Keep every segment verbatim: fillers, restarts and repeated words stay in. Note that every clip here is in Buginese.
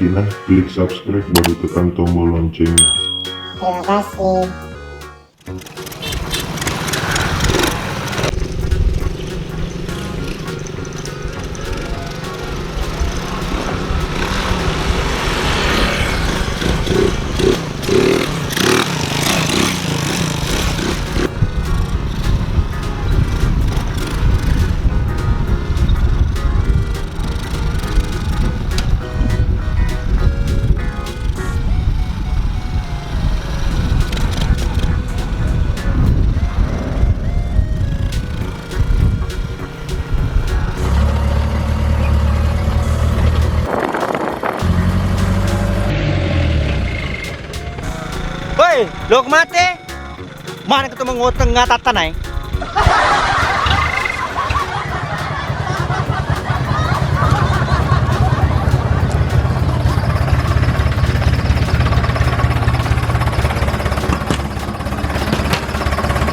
Nah, klik subscribe baru tekan tombol loncengnya. Terima kasih. Woi, lo mate? Mana ketemu ngoteng ngatatanai?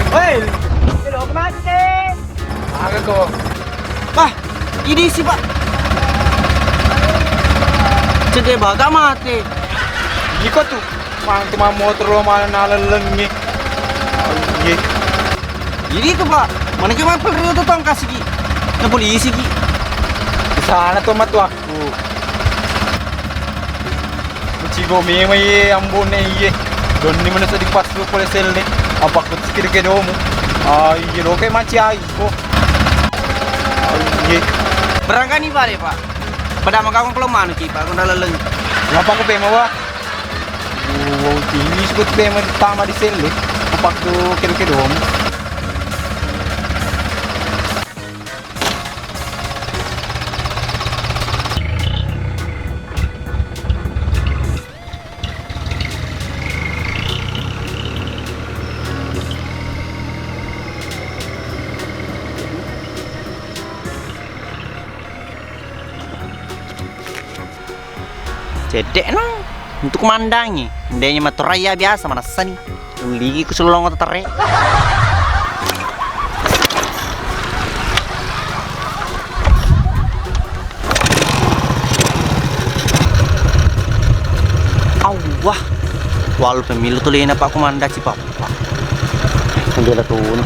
Woi, lo mate? Aga ko? Bah, idi si, Pak. Cedde baga mate. Iko tu, mang tu mang motor lo mana nalellengi. Iye. Idi tu, Pak. Mana ke mang pelri tu tongkas iki. Na polisi ki. Di sana tu matu aku. Cigo memang iye ambone iye. Donni mana sedih pas lu pole selle. Apa ku kedo-kedomu. Ah, iye lo kai maci ai ko. Ah, iye. Berangkani pale, Pak. Pada maka kong kalau manu ki, Pak, kong dalam leng. Ngapa ku pema wa? Wong tinggi sebut pema tama di selle. Apa ku kedo-kedomu. Cedde'na untuk mandangi, ndenya matoraya biasa manessani. Uligi ku sulolongo tetere. Awwah. Walu pemilu tu lena Pak Komanda Cipappa. Jela tunu.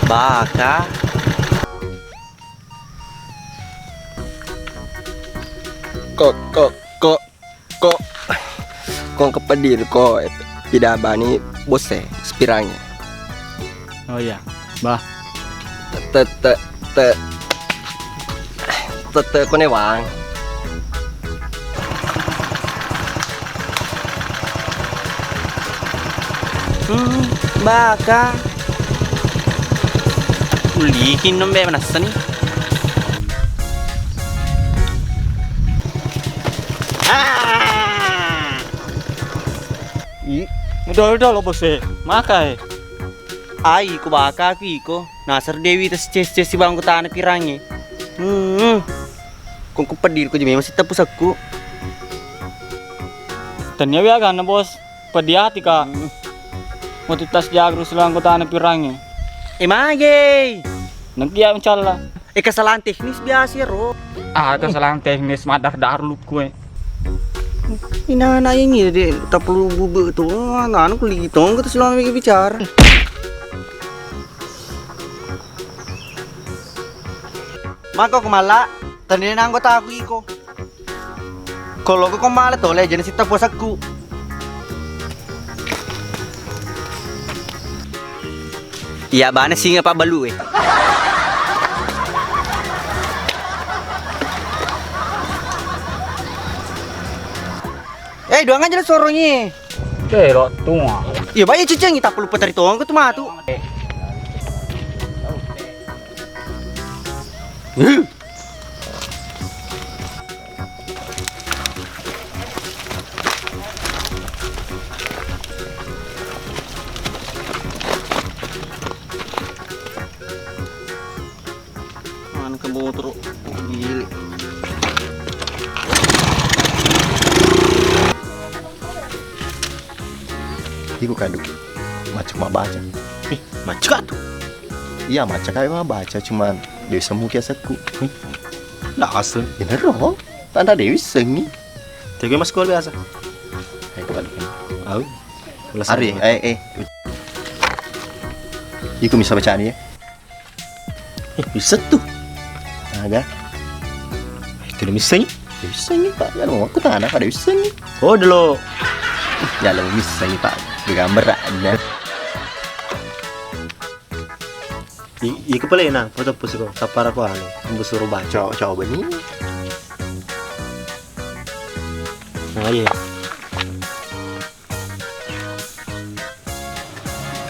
Baka. Ko, ko, ko, ko. Ko kepedir ko, eh, tidak bani bose, sepirangi. Oh iya, bah. Te, te, te, te, te, kone wang. Hmm, baka. Ulikin nombe manessani. Ah! I, udah, udah lo bose, makai. Ai, ko baka aku iko. Nasar Dewi tes ces ces si bangku tanah pirangi. Hmm. Kong ku peddi ko jeme masih tepu sakku. Tania wiaganna, Bos. Peddi ati, Kak. Hmm. Matu tas jagru silang kotana pirangnge. Eh, mage. Nengki ya mencalla. Eh, kesalahan teknis biasa, Ro. Ah, kesalahan teknis madar-dar lukku, eh. Inana ini de tapelu bube tu, anu kuligi tong kita selama bicara. Mako kemala, tadi nang kota aku iko. Toloko ko mala tole, jana sitta puasekku. Iya bana singa pabbalu e. Eh, doang aja sorongi. Eh, lo tua. Iya, bayi cicing, tak perlu petari tuang ke tu matu. Mana ke motor? Gile. Iku kadu. Macam mak baca. Eh, macam tu. Iya, macam kayak mak baca, cuman dia semu kiasaku. Ndak asli. Bener, roh. Tanda Dewi sengi. Tega mas sekolah biasa. Ayo, kita dulu. Au. Ulas Ari, sama. Eh, eh. Iku bisa baca ni ya? Eh, bisa tuh. Ada. Itu udah bisa ni? Bisa ni, Pak. Ya, mau aku tanah pada bisa ni. Oh, dulu. Ya, lo bisa ni, Pak. Gambar ada. I-, iya kepala enak, foto pus ko, sapara ko anu, busuru baca. Coba, coba ni. Nah, iya.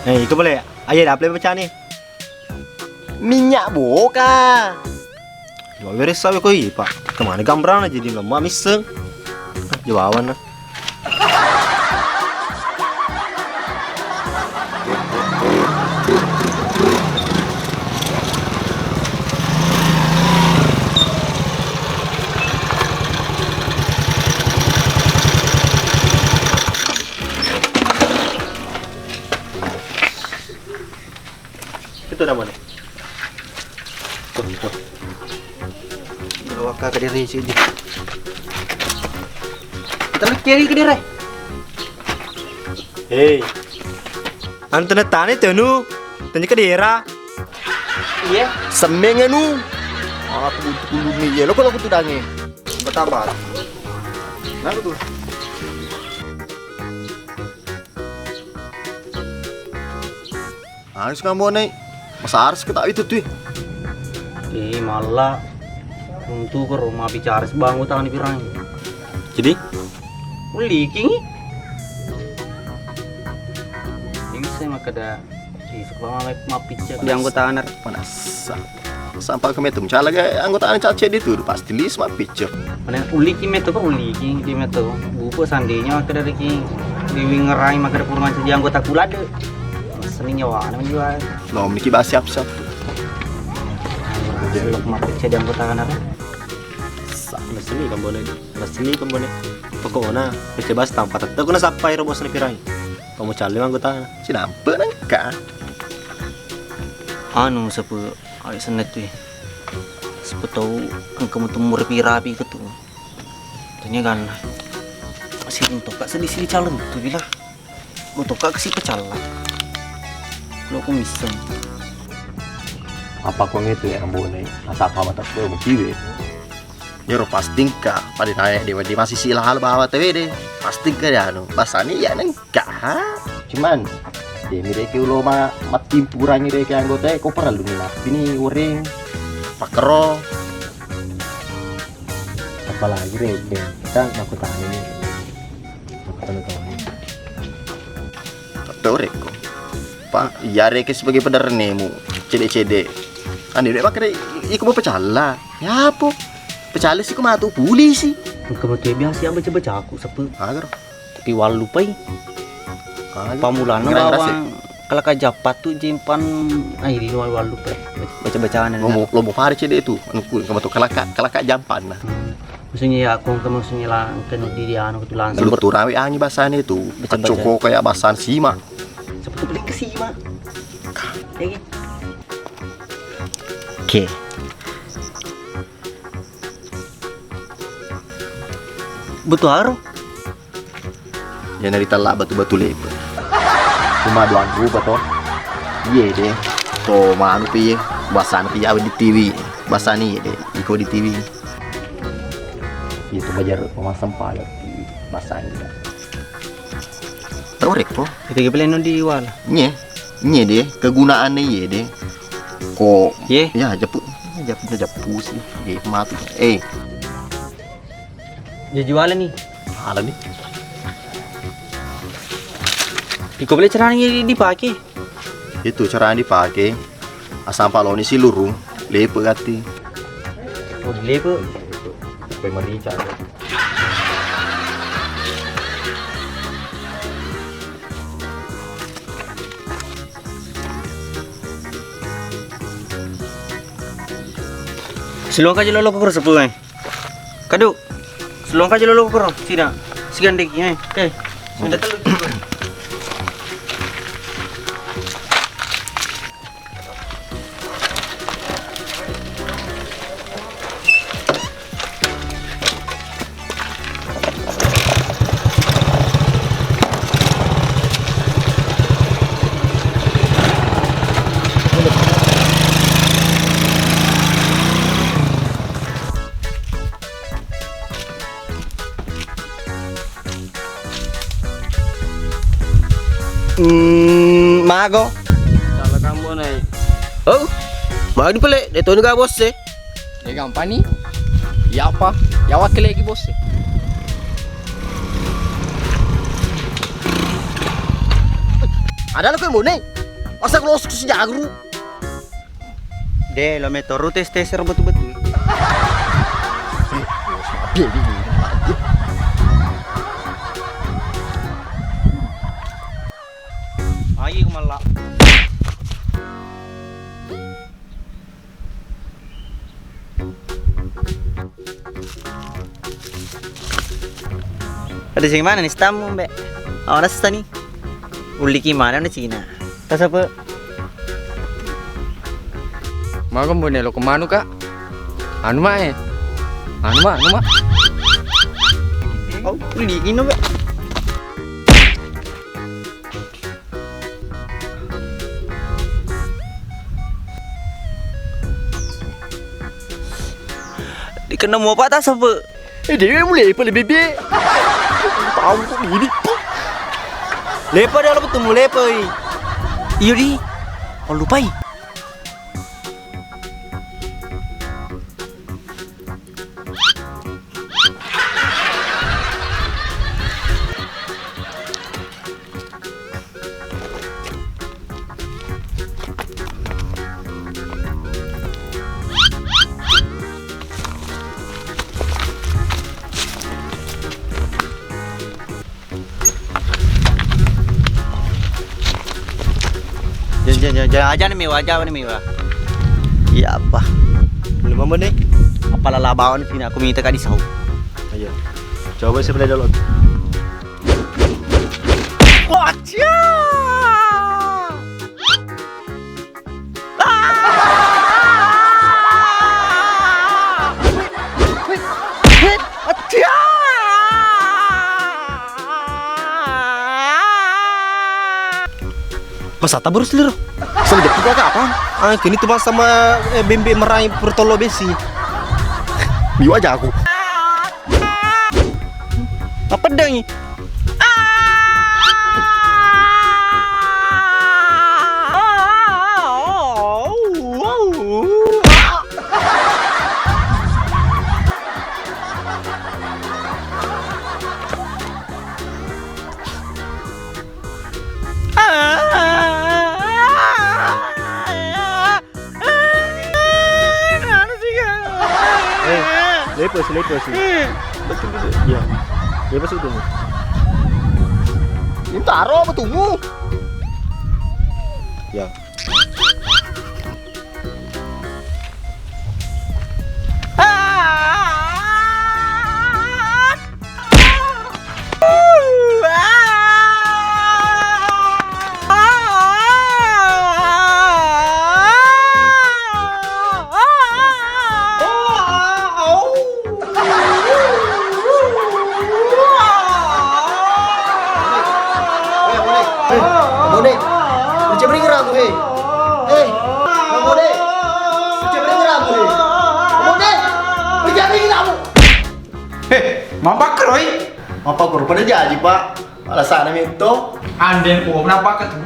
Eh, itu boleh. Ayo, dah play baca ni. Minyak boka. Coba beres sawe ko iya, Pak. Kemana gambarnya jadi lemah miseng. Ah, jawaban nah. Itu namanya. Tuh, tuh. Bawa ke kediri sini. Kita lu kiri kediri. Hei. Antena tane tenu. Tanya kedira. Iya. Semeng anu. Aku butuh dulu nih. Ya, lo kalau aku tuh dange. Bertambah. Nah, betul. Harus kamu naik. Masa harus kita itu tuh. Eh, malah. Untuk ke rumah bicara sebangku tangan pirang. Jadi? Uliking. Ini saya maka ada. Ih, suka malah mapicca. Di anggota anar. Panas. Sampai ke metu, misalnya kayak anggota anak cace di tuh, pasti lis mapicca. Mana uliki metu kok uliki, di metu. Buku sandinya maka dari ki, di ngerai maka dari kurungan jadi anggota kulade. Seni nyawa, namanya jual. Lo memiliki bahasa siap-siap. Lo mapicca di anggota anar. Sa-, seni kambone, seni kambone. Pokoknya, pecce bas tanpa tetep kena sappai robos na pirai. Kamu cale anggota. Cinampe nengka. Anu, sepe, ayo senet wi. Sepe tau engka mutu umur pirapi ketu. Tanya ganna. Masih rinto kak sedih-sedih calon tu bila. Lo toka kasi pecalla. Lo ko misseng. Apa ko ngetu ya ambone? Masa apa mata ko mutiwe? Yoro pasti engka, pada naik di, di masih sila hal bawa tewe de. Pasti engka de anu. Basani ya nengka. Cuman de mi reke ulo ma mattimpurangi reke anggota ko parellu ni nappi ni uring. Pakero. Apalagi reke kita makutani ni. Makutani toni. Tau rekko. Pa, iya reke sebagai pederenemu, cede-cede. Ane dek makere iko mau pecalla. Ya apa? Pecalla sih ko matu polisi. Engka matu biasa ya baca-baca aku sepe. Agar. Tapi wallupai. Agar. Pamulana ngerang bawang rasa. Kalaka jappat tu jimpan ai di luar wallupai. Baca-bacaan. Lo mau, lo mau pare cede tu. Anu ku engka matu kalaka, kalaka jampan nah. Hmm. Maksudnya ya aku engka maksudnya lah engka nu di anu tu langsung. Lu turawi angi basane tu. Baca-baca. Kacoko kayak basan sima. Seperti beli ke sima. Ya, gitu. Oke. Betul aro. Iya, naritella batu-batu lepe. Cuma doang rupa to. Iye de. To manu pi iye. Basana pi awe di T V. Basani iye de. Iko di T V. Itu bajar pemasang pala di pasang juga. Tau rekko? Itu ke pleno di wala. Nye, nye de, kegunaannya ye de. Ko ye, ya japu, japu, japu sih. Ye mati. Eh. Dia jualan nih. Ala nih. Iko beli caranya dipakai. Itu caranya dipakai. Asal paloni silurung, lepe gatti. Oh, lepe. Sampai merica. Silongka aja lolo kukur sepuluh, eh. Kadu, silongka aja lolo kukur, sida. Sigandeki, eh. Eh, sudah telu. Hmm, mago. Salah kamu, Nay. Oh, mago ni pele, de toni ga bosse. De gampang ni. Ya apa? Ya wakil lagi bosse. Ada lo kamu, Nay. Masa kalau sejagru. De, lo metoro tes-tes ro betul-betul. Ayo malah. Ada sing mana nih stammu, Mbak? Awak rasa nih. Uliki mana nih Cina? Tasape. Maga mbone lo kemanu, Kak? Anu, Mak, eh. Anu, Mak, anu, Mak. Oh, uliki no, Mbak. Dikenna mua pata sape. Eh, dewe mu lepe le bebe. Tahu kok gini. Lepe dah lo betul mu lepe. Iyo di. Oh, lupai. Jangan, jangan, jangan, jangan, aja nih mewah, aja nih mewah. Iya apa? Belum apa nih? Apa lalabawan sini aku minta kadi sau. Ayo. Coba saya play dulu. Wah, cia! Masa taburus liro? Sama jeppu kaka apa? Ah, kini tuh sama eh, bembe merai pertolo besi. Biu aja aku. Apa dang? Eh, lepas, lepas. Betul, betul. Iya. Lepas itu. Ini taruh apa tunggu? Ya. Bone, bone. Percaya beri gerak tuh, hei. Mappakkero i? Mappakkero pada jaji, Pak. Alasanna metto. Anden, oh, kenapa ke tu?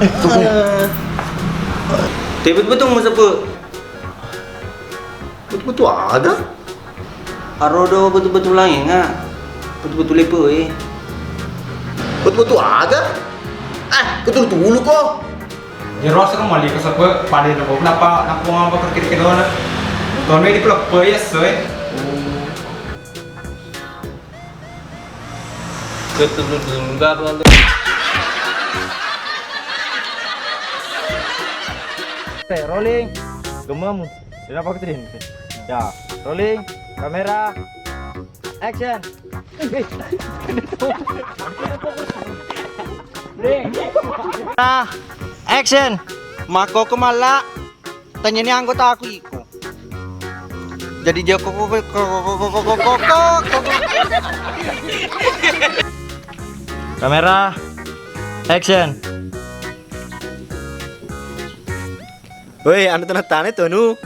Eh, tu. Tapi betul-betul masa, Pak. Betul-betul ada? Arodo betul-betul lain, nggak? Betul-betul lepe, eh. Betul-betul ada? Ah, betul dulu kok. Iyaro aseng mali ko sape pada nako nappa, nappa ngapa kiri-kiri dona. Tono di peleppe ya, soe. Betul-betul enggak, Bang. Oke, rolling. Gemam. Kenapa kecil? Ya, rolling. Kamera. Action. Ah, action. Makkoko malla. Tanyani anggota aku iko. Jadi dia koko, koko, koko. Kamera. Action. Woi, anu tanah-tanah tuh, anu.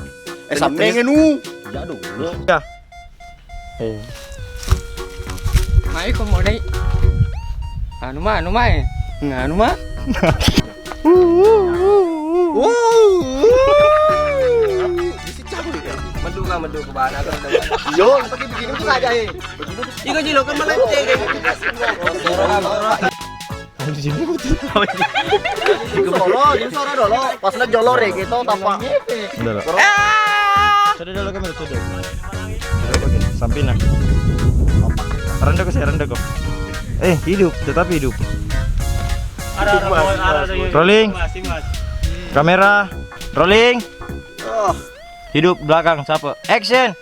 Eh, sampai nu. Ya, dulu. Ya. Eh. Mai ko modai. Anu ma, anu ma, eh. Nganu ma. Wuh. Madu ka, madu ke bana ka. Yo, pakai begini tuh aja, eh. Iko jilo kan melenceng. Di sini. Jolo, di suara dolo. Pas na jolo re gitu, tapa. Udah lah. Coba dulu kamera, coba. Coba pakai samping nah. Rendah ke saya, rendah kok. Eh, hidup, tetap hidup. Ada, ada, ada, ada, ada. Rolling. Masih, Mas. Kamera, rolling. Oh. Hidup belakang, siapa? Action.